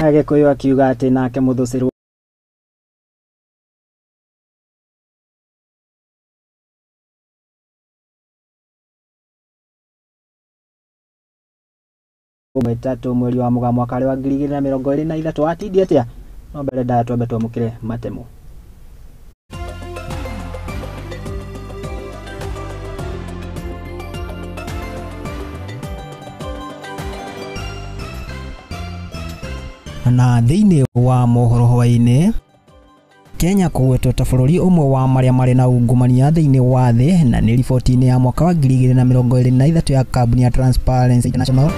Agĩkũyũ akiuga atĩ nake mũthũcĩrwo 3 mweri wa Mũgaa mwaka wa 2023 watindie atĩa? No mbere ndaya twambe twamũkĩre matemo. Na thĩinĩ wa mohoro hwaĩ-inĩ, Kenya kũgwetwo ta bũrũri ũmwe wa marĩa marĩ na ungumania thĩinĩ wa thĩ, na nĩ riboti-inĩ ya mwaka wa 2023 ya kambuni ya Transparency International.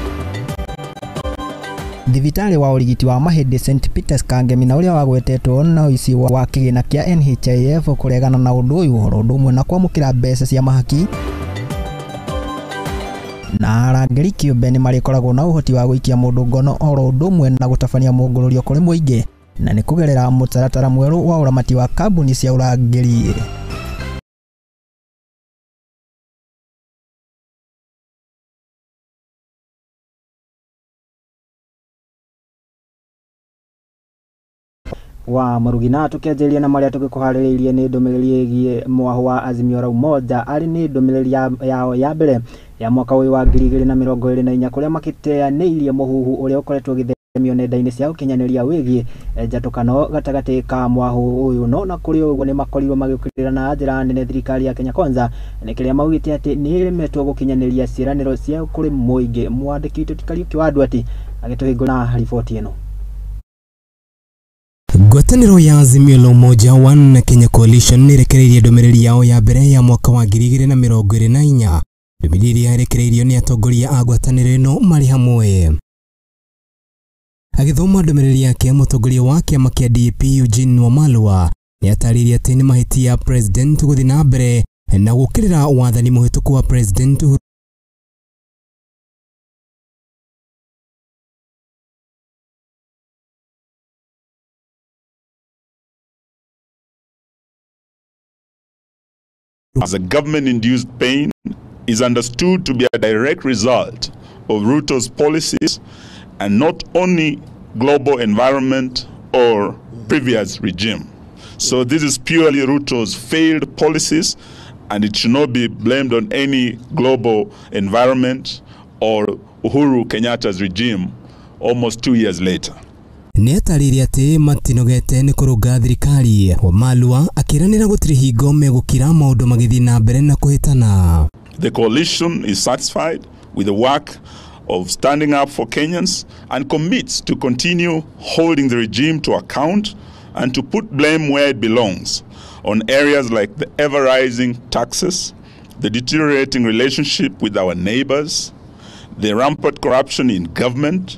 Thibitarĩ wa ũrigiti wa mahĩndĩ St Peters Kangemi na ũrĩa wagwetetwo na ũici wa kĩgĩna kĩa NHIF kũregana na ũndũ ũyũ oro ũndũ ũmwe na kwamũkĩra mbeca cia mahaki. Na arangĩri kĩũmbe nĩ marĩkoragwo na ũhoti wa gũikia mũndũ ngono oro ũndũ ũmwe na gũtabania mũngũrũrio kũrĩ mũingĩ, na nĩ kũgerera mũtaratara mwerũ wa ũramati wa kambuni cia ũrangĩri. Wa Mũrugi na tũkĩanjĩrĩria na marĩa tũgĩkũharĩrĩirie nĩ ndũmĩrĩri ĩgiĩ mwaho wa Azimio la Umoja arĩ nĩ ndũmĩrĩri yao ya mbere ya mwaka ũyũ wa 2024 kũrĩa makĩteanĩirie mũhuhu ũrĩa ũkoretwo ũgĩtheremio nenda-inĩ cia ũkinyanĩria wĩgiĩ njatũkano gatagatĩ ka mwaho ũyũ. No na kũrĩ ũguo nĩ makorirwo magĩũkĩrĩra na njĩra nene thirikari ya Kenya Kwanza nĩ kĩrĩa maugĩte atĩ nĩ ĩremetwo gũkinyanĩria ciĩranĩro ciao kũrĩ mũingĩ. Mwandĩki witũ ti Kariũki wa Andũ agĩtũhingũra na riboti ĩno. Ngwatanĩro ya Azimio la Umoja One Kenya Coalition nĩrekereirie ndũmĩrĩri yao ya mbere ya mwaka wa 2024. Ndũmĩrĩri ĩrĩa ĩrekereirio nĩ atongoria a ngwatanĩro ĩno marĩ hamwe. Agĩthoma ndũmĩrĩri yake, mũtongoria wa kĩama kĩa DAP Eugene Wamalwa nĩatarĩirie atĩ nĩ mahĩtia President gũthiĩ na mbere na gũũkĩrĩra wathani mũhĩtũku wa President Uhuru. As a government-induced pain is understood to be a direct result of Ruto's policies and not only global environment or previous regime. So this is purely Ruto's failed policies, and it should not be blamed on any global environment or Uhuru Kenyatta's regime almost 2 years later. Nĩatarĩirie atĩ matinogete nĩ kũrũnga thirikari. Wamalwa akĩranĩra gũtirĩ hingo megũkira maũndũ magĩthiĩ na mbere na kũhĩtana. The coalition is satisfied with the work of standing up for Kenyans and commits to continue holding the regime to account and to put blame where it belongs on areas like the ever-rising taxes, the deteriorating relationship with our neighbors, the rampant corruption in government,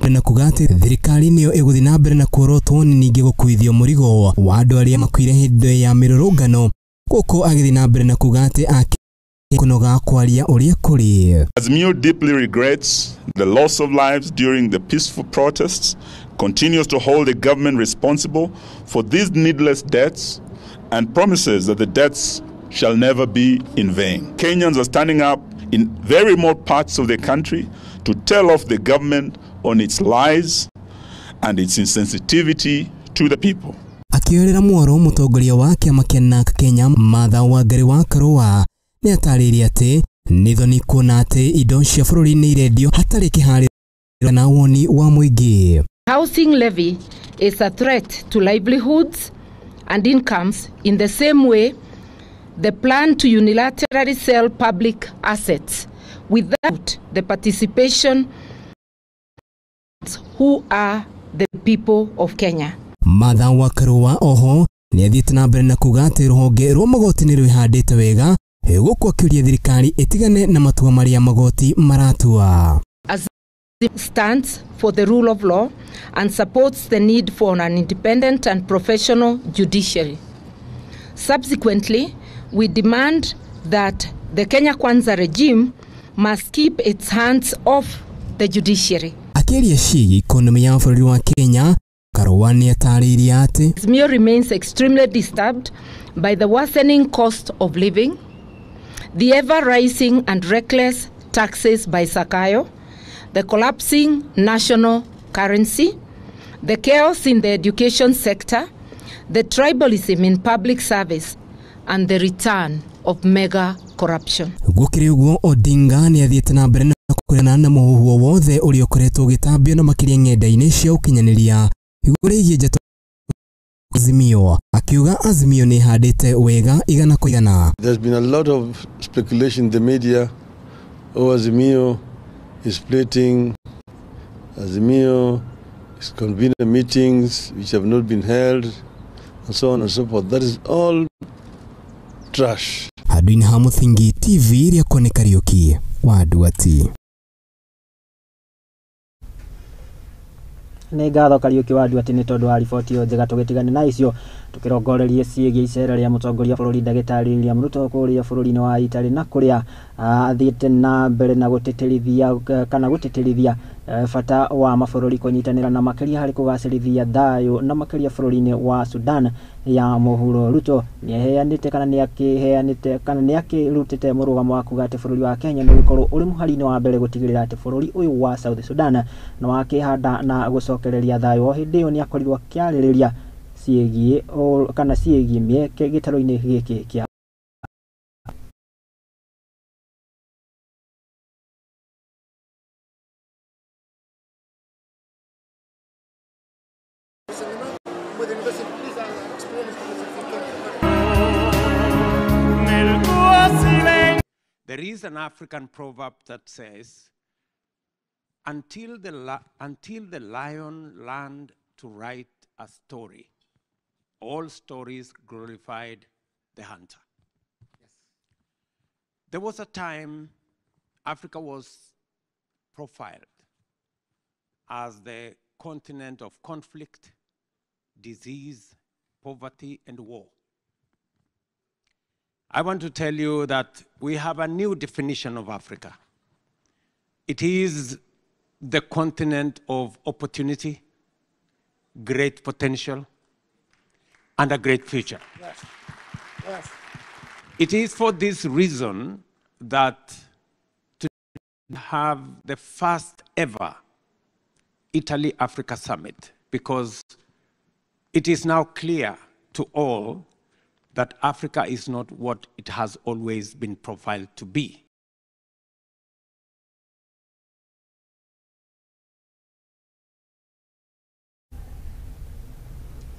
na kuga atĩ thirikari nĩyo ĩgũthiĩ na mbere na kuorotwo nĩ ningĩ gũkuithio mũrigo wa andũ arĩa makuire hĩndĩ ya mĩrũrũngano, gũkũ agĩthiĩ na mbere na kuga atĩ kũnoga kwaria ũrĩa kũrĩ. Azimio deeply regrets the loss of lives during the peaceful protests, continues to hold the government responsible for these needless deaths, and promises that the deaths shall never be in vain. Kenyans are standing up in very remote parts of the country to tell off the government on its lies and its insensitivity to the people. Akĩoerera mworo mũtongoria wa kĩama kĩa NARC Kenya Martha Wangari wa Karũa nĩatarĩirie atĩ nĩ thoni kuona atĩ indo cia bũrũri nĩ irendio hatarĩ kĩharĩro na woni wa mũingĩ. Housing levy is a threat to livelihoods and incomes in the same way the plan to unilaterally sell public assets without the participation who are the people of Kenya. Martha wa Karũa oho nĩathiĩte na mbere na kuga atĩ rũhonge rwa magoti nĩ rwĩhandĩte wega gũkũ akĩũria thirikari ĩtigane na matua marĩa magoti maratua. As stands for the rule of law and supports the need for an independent and professional judiciary. Subsequently, we demand that the Kenya Kwanza regime must keep its hands off the judiciary. Akĩaria ciĩgiĩ ikonomi ya bũrũri wa Kenya, Karua nĩatarĩirie atĩ Azimio remains extremely disturbed by the worsening cost of living, the ever-rising and reckless taxes by Sakayo, the collapsing national currency, the chaos in the education sector, the tribalism in public service, and the return of mega corruption. Gũkĩrĩ ũguo Odinga nĩathiĩte na mbere na kũregana na mũhuhu wothe ũrĩa ũkoretwo ũgĩtambio na makĩria ng'enda-inĩ cia ũkinyanĩria igũrũ rĩgiĩ njata Azimio, akiuga Azimio nĩ ĩhandĩte wega igana kwa igana. There's been a lot of speculation in the media. Oh, Azimio is splitting. Azimio is convening meetings which have not been held, and so on and so forth. That is all trash. Handũ-inĩ ha Mũthingi TV rĩa Kone Kariuki wa Nduati. Nĩ ngatho Kariuki wa Nduati nĩ tondũ wa riboti ĩyo njega. Tũgĩtigane na icio tũkĩrongorerie ciĩgiĩ icera rĩa mũtongoria bũrũri ndagĩtarĩ William Ruto kũrĩa bũrũri-inĩ wa Italy na kũrĩa athiĩte na mbere na gũtĩtĩrithia kana gũtĩtĩrithia bata wa mabũrũri kũnyitanĩra na makĩria harĩ kũgacĩrithia thayũ na makĩria bũrũri-inĩ wa Sudan ya mũhuro. Ruto nĩaheanĩte kana nĩakĩheanĩte kana nĩakĩrutĩte mũrũgamo wa kuga atĩ bũrũri wa Kenya nĩ ũgũkorwo ũrĩ mũhari-inĩ wa mbere gũtigĩrĩra atĩ bũrũri ũyũ wa South Sudan nĩ wakĩhanda na gũcokereria thayũ. O hĩndĩ ĩyo nĩakorirwo akĩarĩrĩria ciĩgiĩ kana ciĩgiĩ mĩeke gĩtarũ-inĩ gĩkĩ kĩa There is an African proverb that says, until the lion learned to write a story, all stories glorified the hunter. Yes. There was a time Africa was profiled as the continent of conflict, disease, poverty, and war. I want to tell you that we have a new definition of Africa. It is the continent of opportunity, great potential, and a great future. Yes. Yes. It is for this reason that to have the first ever Italy-Africa Summit, because it is now clear to all that Africa is not what it has always been profiled to be.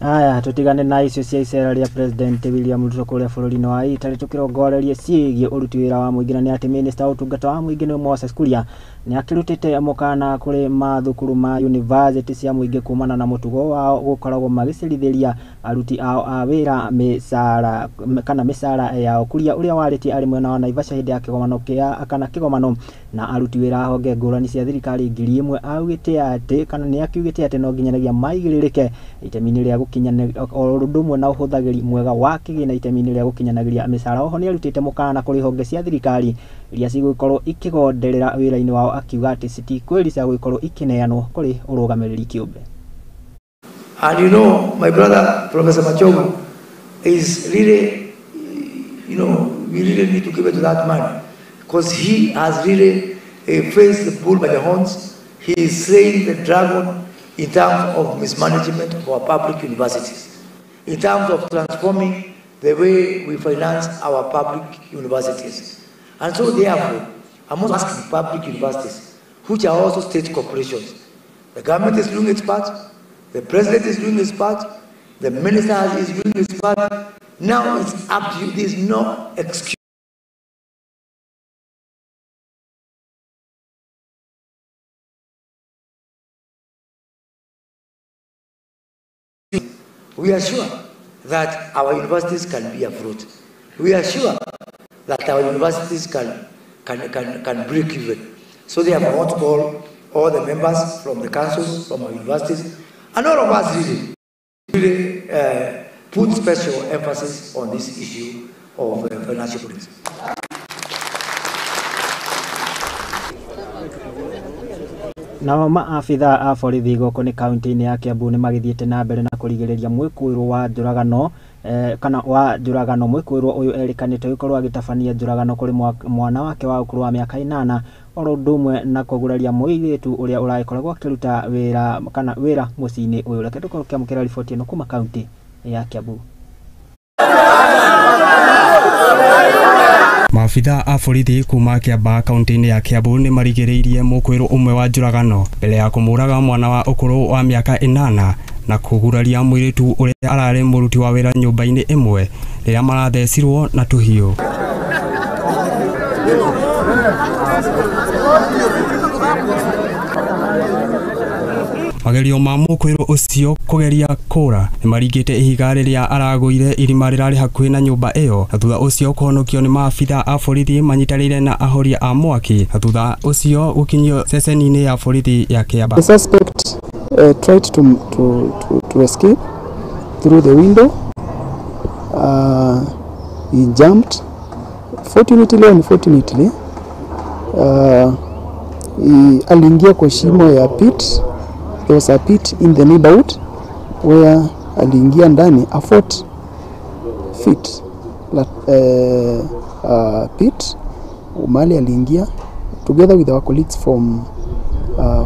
Aya tutigane na icio cia icera rĩa President William Ruto kũrĩa bũrũri-inĩ wa Italy tũkĩrongorerie ciĩgiĩ ũruti wĩra wa mũingĩ na nĩ atĩ Minister wa ũtungata wa mũingĩ nĩ Moses Kuria nĩ akĩrutĩte mũkana kũrĩ mathukuru ma university cia mũingĩ kumana na mũtugo wao gũkoragwo magĩcerithĩria aruti ao a wĩra mĩcara kana mĩcara yao. Kuria ũrĩa warĩtie arĩ mwena wa Naivasha hĩndĩ ya kĩgomano kĩa kana kĩgomano na aruti wĩra a honge ngũrani cia thirikari 1000 augĩte atĩ kana nĩ akiugĩte atĩ no nginyagia maigĩrĩrĩke itemi-inĩ rĩa gũkinyanĩria o ũndũ ũmwe na ũhũthagĩri mwega wa kĩgĩna itemi-inĩ rĩa gũkinyanagĩria mĩcara. Oho nĩarutĩte mũkana kũrĩ honge cia thirikari iria cigũkorwo ikĩgonderera wĩra-inĩ wao akiuga atĩ citikwĩrica gũgĩkorwo ikĩneanwo kũrĩ ũrũgamĩrĩri kĩũmbe. And you know, my brother Professor Machogu is really, you know, we really need to give it to that man, because he has really faced the bull by the horns. He is slaying the dragon in terms of mismanagement of our public universities, in terms of transforming the way we finance our public universities. And so therefore, I'm also asking public universities, which are also state corporations. The government is doing its part, the president is doing his part, the minister is doing his part. Now it's up to you. There's no excuse. We are sure that our universities can be afloat. We are sure that our universities can break even. So therefore, I want to call all the members from the councils, from our universities, and all of us really put special emphasis on this issue of financial prudence. Nao maabitha a borithi gũkũ nĩ kaunti-inĩ ya Kiambu nĩ magĩthiĩte na mbere na kũrigĩrĩria mwĩkũĩrwo wa njũragano kana wa njũragano. Mwĩkũĩrwo ũyũ erĩkanĩte gũkorwo agĩtabania njũragano kũrĩ mwana wake wa ũkũrũ wa mĩaka 8 oro ũndũ ũmwe na kũguraria mũirĩtu ũrĩa ũragĩkoragwo akĩruta wĩra kana wĩra mũciĩ-inĩ ũyũ. Reke tũkorwo tũkĩamũkĩra riboti ĩno kuma kaunti ya Kiambu. Maabitha a borithi kuma Kiambaa kaunti-inĩ ya Kiambu nĩ marigĩrĩirie mũkwĩrwo ũmwe wa njũragano mbere ya kũmũraga mwana wa ũkũrũ wa mĩaka 8 na kũguraria mũirĩtu ũrĩa ararĩ mũruti wa wĩra nyũmba-inĩ ĩmwe rĩrĩa marathecirwo na tũhiũ. Magerio ma mũkwĩrwo ũcio kũgeria kũra nĩ maringĩte ihiga rĩrĩa aragũire irima rĩrarĩ hakuhĩ na nyũmba ĩyo, na thutha ũcio kũhonokio nĩ maabitha a borithi manyitanĩire na ahoria a mwaki, na thutha ũcio gũkinyio ceceni-inĩ ya borithi ya Kiambaa. The suspect tried to escape through the window. He jumped. Fortunately or unfortunately, aliingia kwa shimo ya pit. There was a pit in the neighborhood where aliingia ndani, a 4 feet pit mahali aliingia. Together with our colleagues from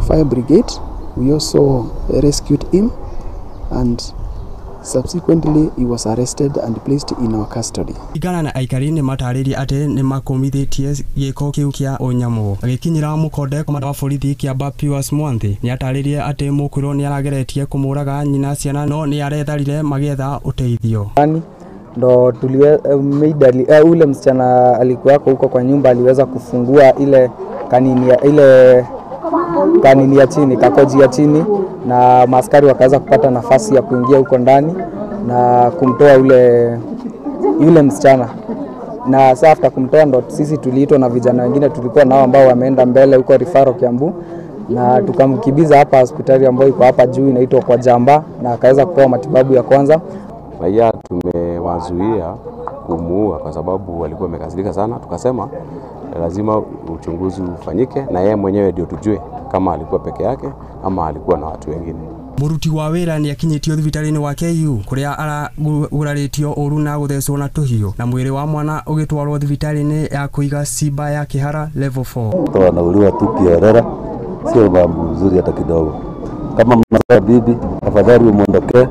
fire brigade, we also rescued him, and subsequently he was arrested and placed in our custody. Igana na aikari nĩ matarĩrie atĩ nĩ makũmithĩtie gĩko kĩu kĩa ũnyamũ. Agĩkinyĩra mũkonde komanda wa borithi Kiambaa Pius Mwanthi nĩ atarĩrie atĩ mũkwĩrwo nĩ arageretie kũmũraga nyina ciana no nĩ aretharire magĩetha ũteithio. Ndo ule msichana alikuwako huko kwa nyumba aliweza kufungua ile kanini ya chini, kakoji ya chini, na maaskari wakaweza kupata nafasi ya kuingia huko ndani na kumtoa yule msichana. Na sasa after kumtoa ndo sisi tuliitwa na vijana wengine tulikuwa nao ambao wameenda mbele huko Rifaro Kiambu, na tukamkibiza hapa hospitali ambayo iko hapa juu inaitwa kwa Jamba, na akaweza kupewa matibabu ya kwanza. Raia tumewazuia kumuua kwa sababu walikuwa wamekasirika sana, tukasema lazima uchunguzi ufanyike na yeye mwenyewe ndio tujue kama alikuwa peke yake ama alikuwa na watu wengine. Muruti wa wĩra nĩ akinyĩtio thibitarĩ-inĩ wa KU kũrĩa aragurarĩtio ũru na gũthecwo na tũhiũ, na mwĩrĩ wa mwana ũgĩtwarwo thibitarĩ-inĩ ya kũiga ciba ya Kĩhara level 4. Wanauliwa tu kiholela, sio mambo mzuri hata kidogo. Kama mnazaa bibi, afadhali umuondokee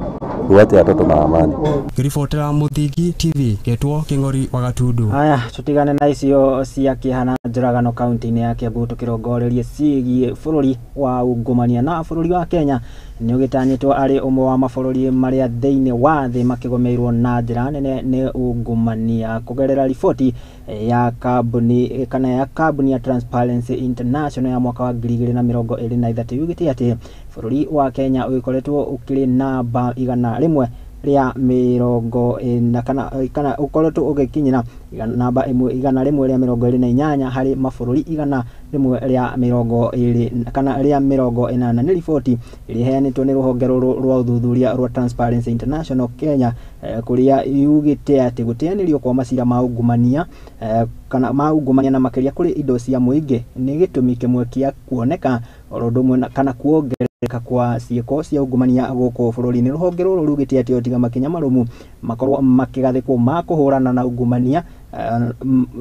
uache watoto na amani. Ngĩribotera Mũthingi TV getwo Kĩng'ori wa Gatundu. Haya, tutigane na icio cia kĩeha na njũragano kaunti-inĩ ya Kiambu tũkĩrongorerie ciĩgiĩ bũrũri wa ungumania. Na bũrũri wa Kenya nĩ ũgĩtanyĩtwo arĩ ũmwe wa mabũrũri marĩa thĩinĩ wa thĩ makĩgomeirwo na njĩra nene nĩ ungumania kũgerera riboti ya kambuni kana ya kambuni ya Transparency International ya mwaka wa 2023 yugĩte atĩ bũrũri wa Kenya ũgĩkoretwo ũkĩrĩ namba 140 kana ũkoretwo ũgĩkinyĩra namba 128 harĩ mabũrũri 120 kana 80. Nĩ riboti ĩrĩa ĩheanĩtwo nĩ rũhonge rũrũ rwa ũthuthuria rwa Transparency International Kenya kũrĩa yugĩte atĩ gũteanĩrio kwa macira ma ungumania kana ma ungumania na makĩria kũrĩ indo cia mũingĩ nĩ gĩtũmi kĩmwe kĩa kuoneka oro ũndũ ũmwe kana kuongerereka kwa ciĩko cia ungumania gũkũ bũrũri-inĩ. Rũhonge rũrũ rugĩte atĩ tiga makinya marũmu makorwo makĩgathĩkwo ma kũhũrana na ungumania,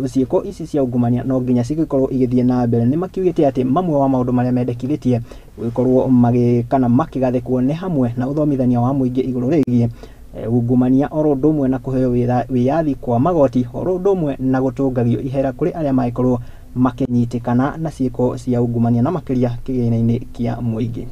ciĩko ici cia ungumania no nginya cigĩkorwo igĩthiĩ na mbere. Nĩ makiugĩte atĩ mamwe wa maũndũ marĩa mendekithĩtie gũgĩkorwo kana makĩgathĩkwo nĩ hamwe na ũthomithania wa mũingĩ igũrũ rĩgiĩ ungumania oro ũndũ ũmwe na kũheo wĩyathi kwa magoti oro ũndũ ũmwe na gũtũngagio ihera kũrĩ arĩa mangĩkorwo makĩnyitĩkana na ciĩko cia ungumania na makĩria kĩgĩna-inĩ kĩa mũingĩ.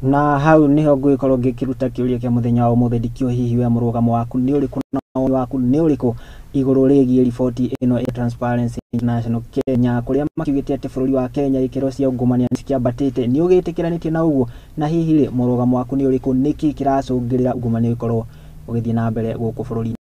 Na hau niho ngũgĩkorwo ngĩkĩruta kĩũria kĩa mũthenya wa ũmũthĩ, ndikĩũĩ hihi we mũrũgamo waku nĩ ũrĩkũ na woni waku nĩ ũrĩkũ igũrũ rĩgiĩ riboti ĩno ya Transparency International Kenya kũrĩa makiugĩte atĩ bũrũri wa Kenya ikĩro cia ungumania nĩciambatĩte. Nĩ ũgĩtĩkĩranĩtie na ũguo? Na hihi rĩ mũrũgamo waku nĩ ũrĩkũ? Nĩkĩ kĩracũngĩrĩra ungumania ũgĩkorwo ũgĩthiĩ na mbere gũkũ bũrũri-inĩ?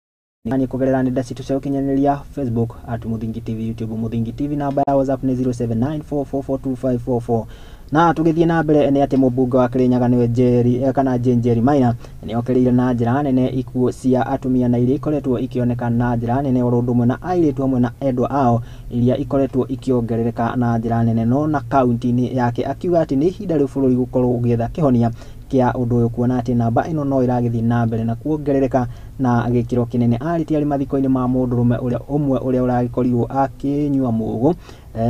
Ni kugerera nenda citũ cia ũkinyanĩria Facebook at Muthingi TV, YouTube Muthingi TV, namba ya WhatsApp nĩ 0794442544. Na tũgĩthiĩ na mbere nĩ atĩ mũmbunge wa Kirinyaga nĩwe Njeri kana Jane Njeri Maina nĩ okĩrĩire na njĩra nene ikuũ cia atumia na iria ikoretwo ikĩoneka na njĩra nene oro ũndũ ũmwe na airĩtu hamwe na endwa ao iria ikoretwo ikĩongerereka na njĩra nene no na kaunti-inĩ yake, akiuga atĩ nĩ ihinda rĩu bũrũri gũkorwo ũgĩetha kĩhonia kĩa ũndũ ũyũ kuona atĩ namba ĩno no ĩragĩthiĩ na mbere na kuongerereka na gĩkĩro kĩnene. Arĩtie arĩ mathiko-inĩ ma mũndũrũme ũrĩa ũmwe ũrĩa ũragĩkorirwo akĩnyua mũgũ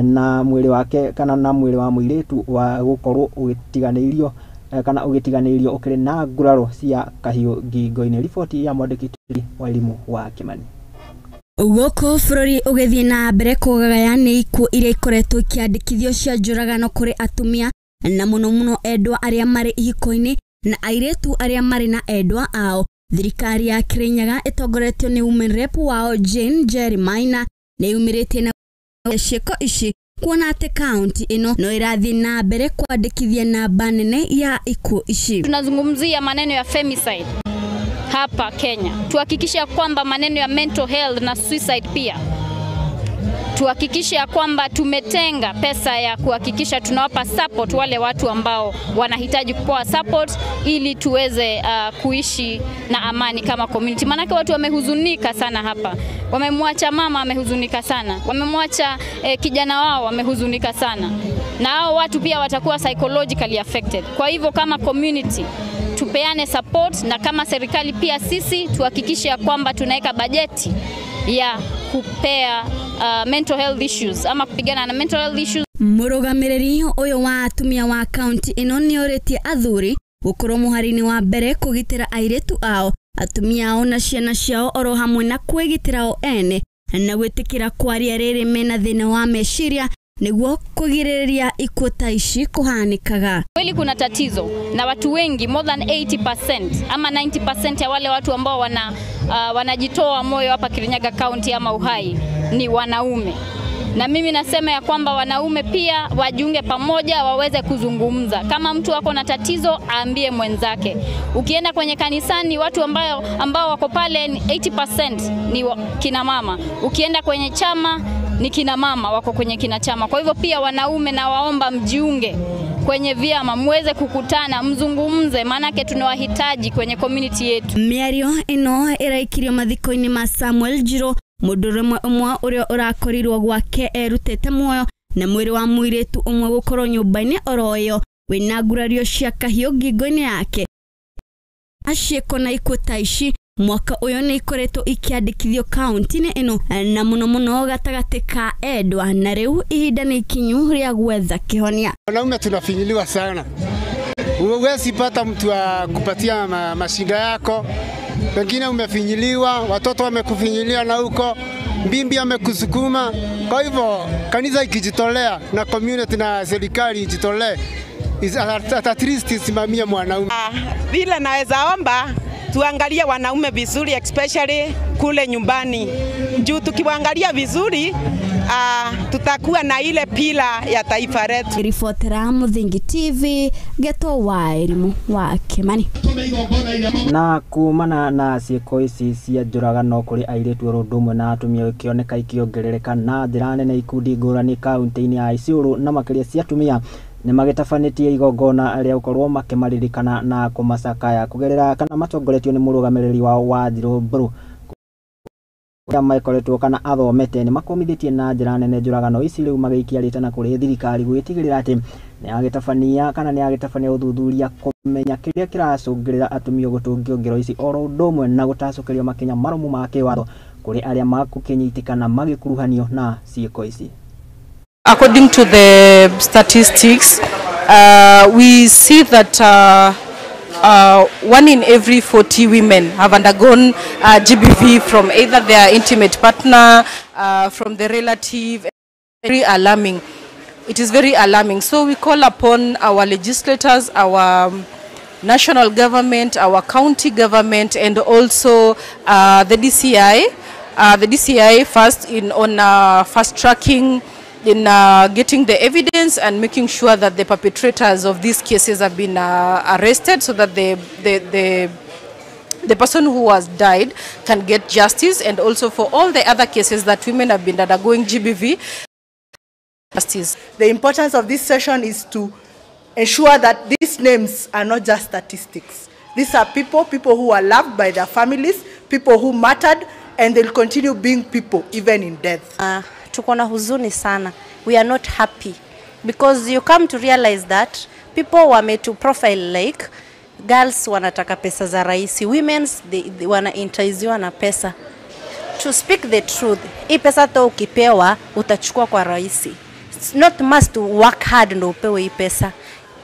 na mwĩrĩ wake kana na mwĩrĩ wa mũirĩtu wa gũkorwo ũgĩtiganĩirio kana ũgĩtiganĩirio ũkĩrĩ na nguraro cia kahiũ ngingo-inĩ. Riboti ya mwandĩki wa Elimu wa Kimani. Gũkũ bũrũri ũgĩthiĩ na mbere kũgaya nĩ ikuũ iria ikoretwo ikĩandĩkithio cia njũragano kũrĩ atumia na mũno mũno endwa arĩa marĩ ihiko-inĩ na airĩtu arĩa marĩ na endwa ao. Thirikari ya Kirinyaga ĩtongoretio nĩ women rep wao Jane Njeri Maina nĩ yumĩrĩtie na ciĩko ici kuona atĩ kaunti ĩno no ĩrathiĩ na mbere kwandĩkithia namba nene ya ikuũ ici. Tunazungumzia maneno ya femicide hapa Kenya, tuhakikishe kwamba maneno ya mental health na suicide pia tuhakikishe ya kwamba tumetenga pesa ya kuhakikisha tunawapa support wale watu ambao wanahitaji kupewa support ili tuweze kuishi na amani kama community. Maanake watu wamehuzunika sana hapa. Wamemwacha mama amehuzunika sana, wamemwacha kijana wao wamehuzunika sana, na hao watu pia watakuwa psychologically affected. Kwa hivyo kama community tupeane support, na kama serikali pia sisi tuhakikishe ya kwamba tunaweka bajeti ya kupea mental health issues ama kupigana na mental health issues. Mũrũgamĩrĩri ũyũ wa atumia wa kaunti ĩno nĩorĩtie athuri gũkorwo mũhari-inĩ wa mbere kũgitĩra airĩtu ao, atumia ao na ciana ciao oro hamwe na kwĩgitĩra o ene na gwĩtĩkĩra kwaria rĩrĩ mena thĩna wa meciria nĩguo kũgirĩrĩria ikuũ ta ici kũhanĩkaga. Kweli kuna tatizo na watu wengi more than 80% ama 90% ya wale watu ambao wanajitoa moyo hapa Kirinyaga County ama uhai ni wanaume. Na mimi nasema ya kwamba wanaume pia wajiunge pamoja waweze kuzungumza. Kama mtu ako na tatizo aambie mwenzake. Ukienda kwenye kanisani watu ambao wako pale 80% ni kina mama. Ukienda kwenye chama ni kina mama wako kwenye kina chama. Kwa hivyo pia wanaume na waomba mjiunge kwenye vyama muweze kukutana mzungumze, maanake tunawahitaji kwenye community yetu. Mĩario ĩno ĩraikirio mathiko-inĩ ma Samuel Njiro, mũndũrũme ũmwe ũrĩa ũrakorirwo gwake erutĩte muoyo na mwĩrĩ wa mũirĩtu ũmwe gũkorwo nyũmba-inĩ oro ĩyo wĩna ngurario cia kahiũ ngingo-inĩ yake. Ciĩko na ikuũ ta ici mwaka ũyũ nĩ ikoretwo ikĩandĩkithio kaunti-inĩ ĩno na mũno mũno gatagatĩ ka endwa, na rĩu ihinda nĩ ikinyu rĩa gwetha kĩhonia. Wanaume tunafinyiliwa sana, huwezi pata mtu wa kupatia mashinda yako, pengine umefinyiliwa, watoto wamekufinyilia na huko mbimbi amekusukuma. Kwa hivyo kanisa ikijitolea na community na serikali ijitolee, at least isimamie mwanaume. Vile naweza omba tuangalie wanaume vizuri, especially kule nyumbani. Juu tukiwaangalia vizuri tutakuwa na ile pila ya taifa letu. Ribotera Muthingi TV, Geto wa Elimu wa Kimani. Na kumana na ciĩko ici cia njũragano kũrĩ airĩtu oro ũndũ ũmwe na atumia ikĩoneka ikĩongerereka na njĩra nene ikundi ngũrani kaunti-inĩ ya Isiolo na makĩria cia atumia nĩ magĩtabanĩtie igongona rĩa gũkorwo makĩmaririkana na kũmacakaya kũgerera kana matongoretio nĩ mũrũgamĩrĩri wao wa Njirũ Mburu ũrĩa makoretwo kana athomete nĩ makomithĩtie na njĩra nene njũragano ici rĩu magĩikia rĩtana kũrĩ thirikari gwĩtigĩrĩra atĩ nĩ agĩtabania kana nĩ agĩtabania ũthuthuria kũmenya kĩrĩa kĩracũngĩrĩra atumia gũtũngio ngero ici oro ũndũ ũmwe na gũtacũkĩrio makinya marũmu ma kĩwatho kũrĩ arĩa makũkĩnyitĩkana magĩkuruhanio na ciĩko ici. According to the statistics, we see that 1 in every 40 women have undergone GBV from either their intimate partner, from the relative. Very alarming. It is very alarming. So we call upon our legislators, our national government, our county government, and also the DCI. The DCI first on fast tracking, in getting the evidence and making sure that the perpetrators of these cases have been arrested, so that the the person who has died can get justice, and also for all the other cases that women have been undergoing GBV justice. The importance of this session is to ensure that these names are not just statistics. These are people, people who are loved by their families, people who mattered, and they'll continue being people even in death. Tuko na huzuni sana. We are not happy because you come to realize that people wametu profile like girls wanataka pesa za rahisi, women's they wanaentiziwa na pesa. To speak the truth, hii pesa to ukipewa utachukua kwa rahisi. It's not must to work hard ndo upewe hii pesa.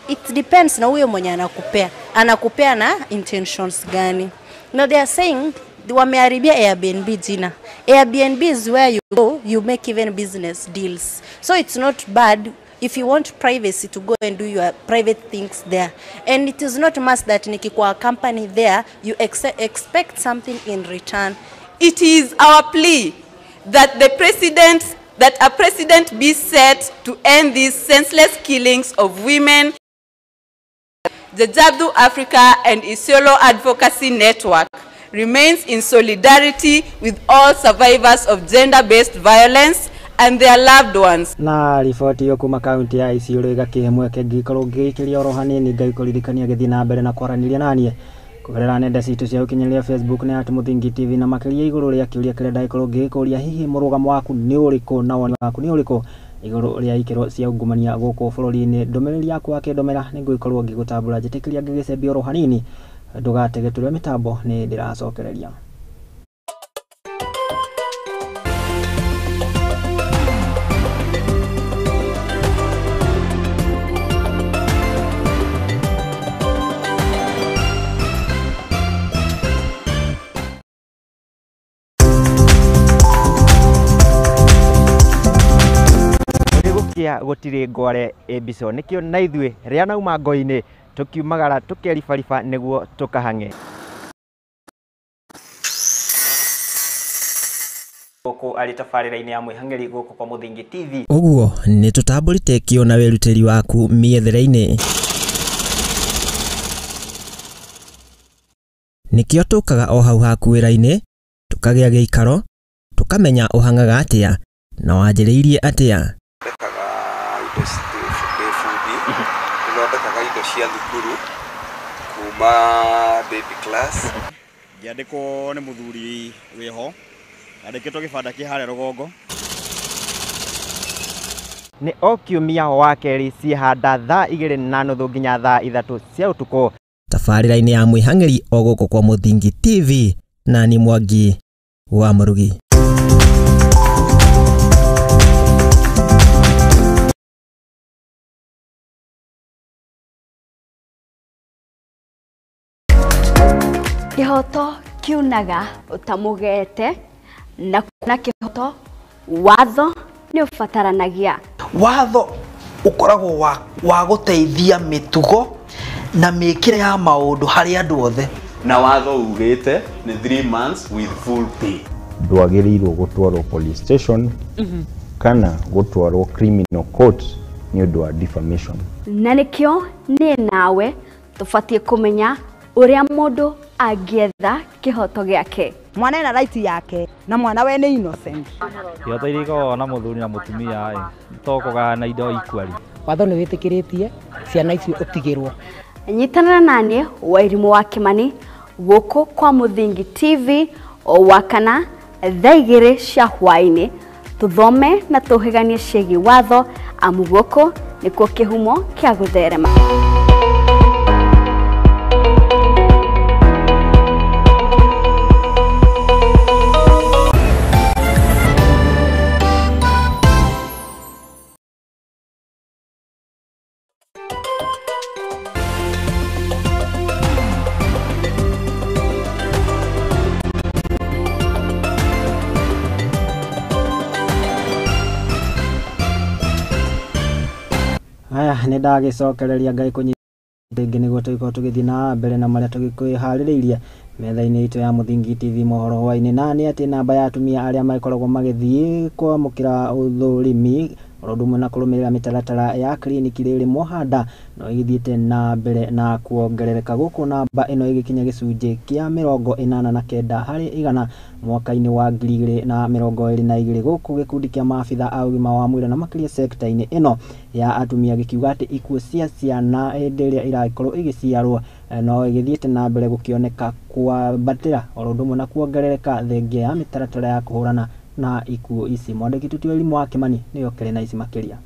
It depends na huyo mwenye anakupea. Anakupea na intentions gani. Now they are saying wameharibia Airbnb jina. Airbnb is where you go, you make even business deals. So it's not bad if you want privacy to go and do your private things there. And it is not must that nikikuwa company there, you expect something in return. It is our plea that a precedent be set to end these senseless killings of women. The Jabdu Africa and Isiolo Advocacy Network remains in solidarity with all survivors of gender-based violence and their loved ones. Na riboti yo kuma kaunti ya Isiolo igakihe mweke ngikorwo ngiikiria oro hanini ngaikuririkania githii na mbere na kwaranĩria nanie kugerera nenda citũ cia ũkinyanĩria Facebook na at Muthingi TV, na makĩria igũrũ rĩa kĩũria kĩrĩa ndagĩkorwo ngĩgĩkũria, hihi mũrũgamo waku nĩ ũrĩkũ na woni waku nĩ ũrĩkũ igũrũ rĩa ikĩro cia ungumania gũkũ bũrũri-inĩ. Ndũmĩrĩri yaku wakĩndũmĩra nĩngũgĩkorwo ngĩgũtambũra, njĩtĩkĩria ngĩgĩcembia oro hanini, ndũgatege tũrĩ mĩtambo nĩ ndĩracokereria. Gũtirĩ ngware ĩmbico nĩkĩo na ithuĩ rĩa nauma ngo-inĩ tũkiumagara tũkeribariba nĩguo tũkahang'e. Gũkũ arĩ tabarĩra-inĩ ya mwĩhang'eri gũkũ kwa Muthingi TV. Ũguo nĩ tũtambũrĩte kĩo na wĩrutĩri waku mĩethere-inĩ, nĩkĩo tũkaga o hau haku wĩra-inĩ, tũkagĩa gĩikaro, tũkamenya ũhang'aga atĩa na wanjĩrĩirie atĩa. Thondekaga indo cia thukuru kuma baby class. Ngĩandĩkwo nĩ mũthuri wĩho, andĩkĩtwo gĩbanda kĩ harĩa rũgongo. Nĩ o kiumia wa kerĩ ciĩhanda thaa 2:30 nginya thaa 3 cia ũtukũ. Tabarĩra-inĩ ya mwĩhang'eri o gũkũ kwa Muthingi TV, na ni Mwangi wa Mũrugi. Kĩhoto kiunaga ũtamũgete na kuna kĩhoto watho nĩ ũbataranagia. Watho ũkoragwo wa gũteithia mĩtugo na mĩkĩre ya maũndũ harĩ andũ othe. Na watho ugĩte nĩ 3 months with full pay. Ndwagĩrĩirwo gũtwarwo police station kana gũtwarwo criminal court nĩ ũndũ wa defamation. Na nĩkĩo niĩ nawe tũbatiĩ kũmenya ũrĩa mũndũ angĩetha kĩhoto gĩake. Mwana ena right yake na mwana we nĩ innocent. Kĩhoto iria ikoragwo na mũthuri na mũtumia to kũgayana indo equally. Watho nĩ wĩtĩkĩrĩtie ciana icio ũtigĩrwo. Nyitanĩra naniĩ Wairimũ wa Kĩmani gũkũ kwa Muthingi TV o wakana thaa 2 cia hwaĩ-inĩ, tũthome na tũhĩganie ciĩgiĩ watho, amu gũkũ nĩkuo kĩhumo kĩa gũtherema. Aya nĩ ndagĩcokereria Ngai kũnyita rĩngĩ nĩguo tũgĩkorwo tũgĩthiĩ na mbere na marĩa tũgĩkwĩharĩrĩirie. Metha-inĩ itũ ya Mũthingi TV mohoro hwaĩ-inĩ na nĩ atĩ namba ya atumia arĩa makoragwo magĩthiĩ kwamũkĩra ũthũrimi oro ũndũ ũmwe na kũrũmĩrĩra mĩtaratara ya kiriniki rĩrĩ Mohanda no ĩgĩthiĩte na mbere na kuongerereka gũkũ namba ĩno ĩgĩkinya gĩcunjĩ kĩa 89 harĩ igana mwaka-inĩ wa 2022 gũkũ gĩkundi kĩa maabitha a ũgima wa mwĩrĩ na makĩria sekta-inĩ ĩno ya atumia gĩkiuga atĩ ikuũ cia ciana hĩndĩ ĩrĩa irakorwo igĩciarwo no ĩgĩthiĩte na mbere gũkĩoneka kwambatĩra oro ũndũ ũmwe na kuongerereka thengia ya mĩtaratara ya kũhũrana na ikuũ ici. Mwandĩki witũ Elimu wa Kimani nĩwe ũkĩrĩ na ici makĩria.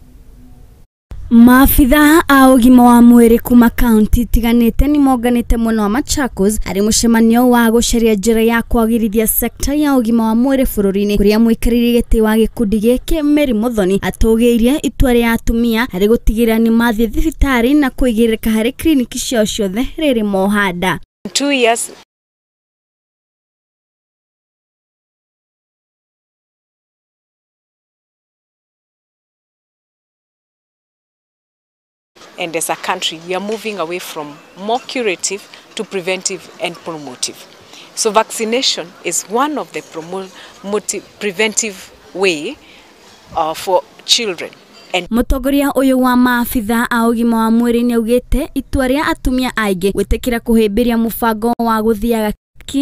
Maabitha a ũgima wa mwĩrĩ kuma kaunti itiganĩte nĩ monganĩte mwena wa Machakos harĩ mũcemanio wa gũcaria njĩra ya kwagĩrithia sekta ya ũgima wa mwĩrĩ bũrũri-inĩ kũrĩa mũikarĩri gĩtĩ wa gĩkundi gĩkĩ Mary Muthoni atũgĩirie itua rĩa atumia harĩ gũtigĩrĩra nĩ mathiĩ thibitarĩ na kũigĩrĩrĩka harĩ kiriniki ciao ciothe rĩrĩ mohanda. 2 years and as a country, we are moving away from more curative to preventive and promotive. So vaccination is one of the preventive way for children. Mũtongoria ũyũ wa maabitha a ũgima wa mwĩrĩ nĩaugĩte itua rĩa atumia aingĩ gwĩtĩkĩra kũhĩmbĩria mũbango wa gũthiaga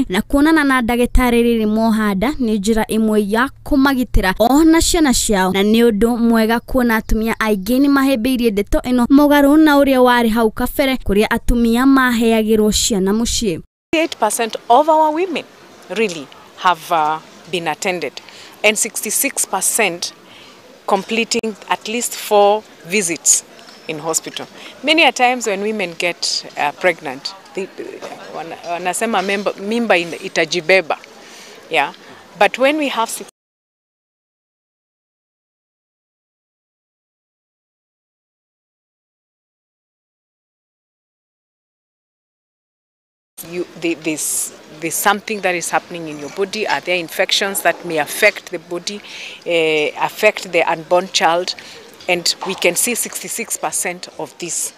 na kuonana na ndagĩtarĩ rĩrĩ mohanda nĩ njĩra ĩmwe ya kũmagitĩra o na ciana ciao na nĩ ũndũ mwega kuona atumia aingĩ nĩ mahĩmbĩirie ndeto ĩno mũgarũ na ũrĩa warĩ hau kabere kũrĩa atumia maheagĩrwo ciana mũciĩ. 8% of our women really have been attended and 66% completing at least 4 visits in hospital. Many a times when women get pregnant, wanasema mimba itajibeba. Yeah. But when we have there's something that is happening in your body. Are there infections that may affect the body, affect the unborn child? And we can see 66% of this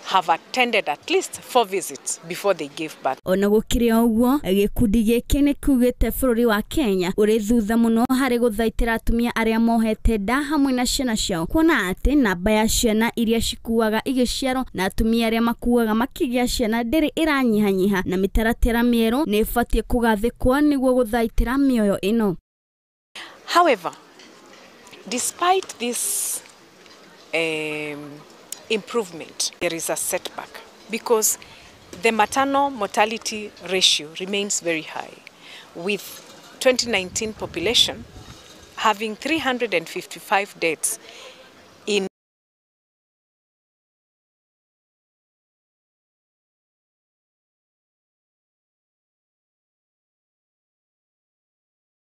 have attended at least 4 visits before they gave birth. Ona gũkĩrĩ ũguo gĩkundi gĩkĩ nĩ kiugĩte bũrũri wa Kenya ũrĩ thutha mũno harĩ gũthaitĩra atumia arĩa mohete nda hamwe na ciana ciao kuona atĩ namba ya ciana iria cikuaga igĩciarwo na atumia arĩa makuaga makĩgĩa ciana ndĩrĩ ĩranyihanyiha na mĩtaratara mĩerũ nĩ ĩbatiĩ kũgathĩkwo nĩguo gũthaitĩra mĩoyo ĩno. However, despite this improvement, there is a setback because the maternal mortality ratio remains very high, with 2019 population having 355 deaths in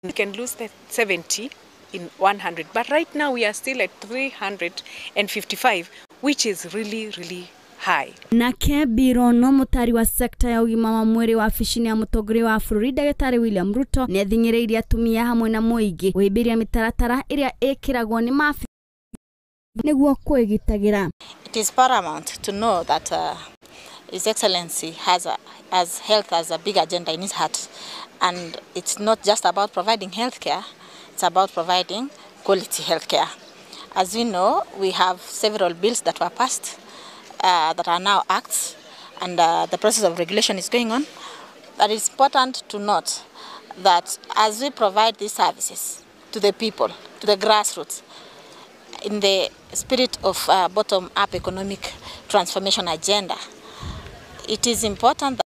you can lose the 70 in 100, but right now we are still at 355, which is really, really high. Nake Birono mũtari wa sekta ya ũgima wa mwĩrĩ wa wabici ya mũtongoria wa bũrũri ndagĩtarĩ William Ruto nĩ athing'ĩrĩirie atumia hamwe na mũingĩ kũhĩmbĩria mĩtaratara ĩrĩa ĩkĩragwo nĩ maabitha nĩguo kwĩgitagĩra. It is paramount to know that His Excellency has health as a big agenda in his heart, and it's not just about providing healthcare, it's about providing quality healthcare. As we know, we have several bills that were passed that are now acts, and the process of regulation is going on. But it's important to note that as we provide these services to the people, to the grassroots, in the spirit of bottom-up economic transformation agenda, it is important that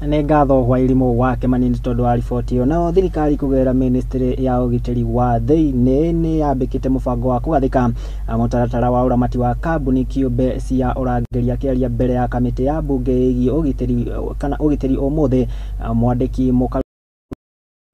nĩ ngatho Wairimũ wa Kĩmani nĩ tondũ wa riboti ĩyo. Nayo thirikari kũgerera ministry ya ũgitĩri wa thĩinĩ nĩ yambĩkĩte mũbango wa kũgathĩka mũtaratara wa ũramati wa kambuni kĩũmbe cia ũrangĩri. Akĩaria mbere ya kamĩtĩ ya mbunge ĩgiĩ ũgitĩri kana ũgitĩri ũmũthĩ, mwandĩki mũka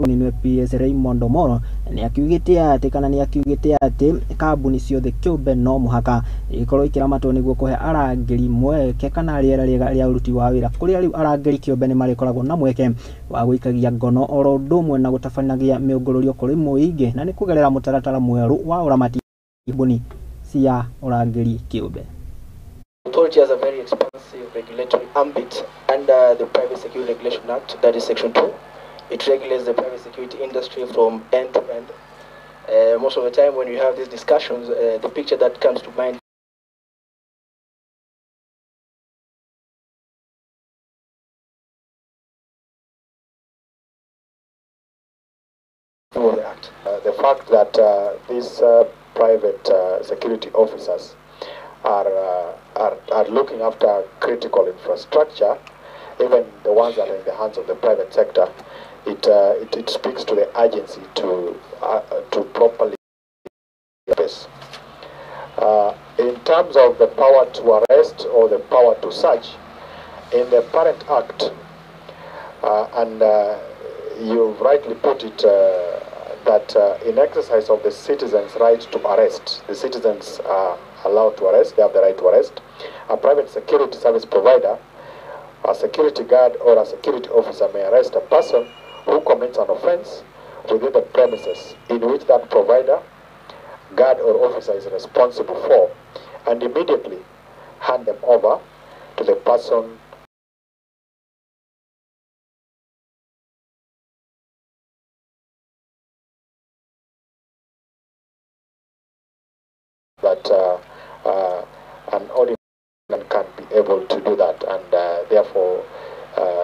Nĩwe PS Raymond Omolo nĩ akiugĩte atĩ kana nĩ akiugĩte atĩ kambuni ciothe kĩũmbe no mũhaka ikorwo ikĩramatwo nĩguo kũhe arangĩri mweke kana rĩera rĩega rĩa ũruti wa wĩra, kũrĩa rĩu arangĩri kĩũmbe nĩ marĩkoragwo na mweke wa gũikagia ngono oro ũndũ ũmwe na gũtabanagia mĩũngũrũrio kũrĩ mũingĩ, na nĩ kũgerera mũtaratara mwerũ wa ũramati kambuni cia ũrangĩri kĩũmbe. Authority has a very expansive regulatory ambit under the Private Security Regulation Act, that is Section 2. It regulates the private security industry from end to end. Most of the time when we have these discussions, the picture that comes to mind of the Act. The fact that these private security officers are looking after critical infrastructure, even the ones that are in the hands of the private sector, it speaks to the urgency to properly this. In terms of the power to arrest or the power to search, in the parent act, and you've rightly put it that in exercise of the citizens' right to arrest, the citizens are allowed to arrest, they have the right to arrest, a private security service provider, a security guard or a security officer may arrest a person who commits an offense within the premises in which that provider, guard or officer is responsible for, and immediately hand them over to the person that an ordinary can be able to do that, and therefore